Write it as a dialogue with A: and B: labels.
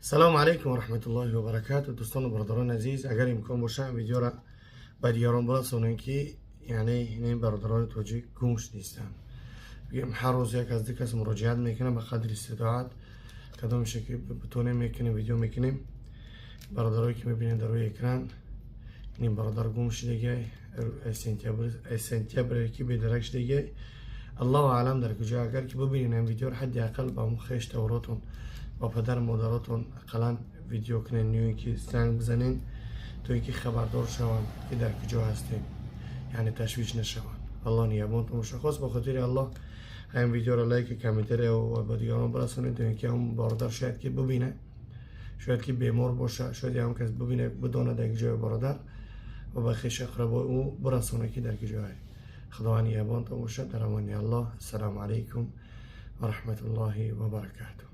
A: Салому алайкум ва раҳматуллоҳи ва баракату. Дӯстону бародарони азиз, агар имкон боша, видеора ба дигарон бирасонем, ки яъне ин бародарони тоҷик гум нестанд. Бигем, ҳар рӯз як аз ду кас муроҷиат мекунам. Ба қадри иститоат кадомеше ки битонем, мекунем, видео мекунем. Бародарое ки мебинем дар рӯи экран, ин бародар гум шудагиай, сентябре ки бедарак шудагиай, Аллоҳу аълам дар куҷо. Агар ки бибинем ин видеоро, ҳадди ақал ба хеш таворотон, ба падару модаротон ақаллан видео кунен ё ин ки занг бизанен, то ин ки хабардор шаванд, ки дар куҷо ҳастем, яъне ташвиш нашаванд. Аллоҳ нигаҳбонтон боша. Хос ба хотири Аллоҳ ҳамин видеоро лайк, комментария ва ба дигарон бирасонед, то ин ки ҳам бародар шояд ки бибинад, шояд ки бемор боша, шояд ям кас бибинад, бидонад дар ҷои бародар ва ба хеш ақрабои ӯ бирасонад, ки дар куҷое. Худованд нигаҳбонтон бошад. Дар амони Аллоҳ. Ассалому алайкум ва раҳматуллоҳи ва баракатуҳ.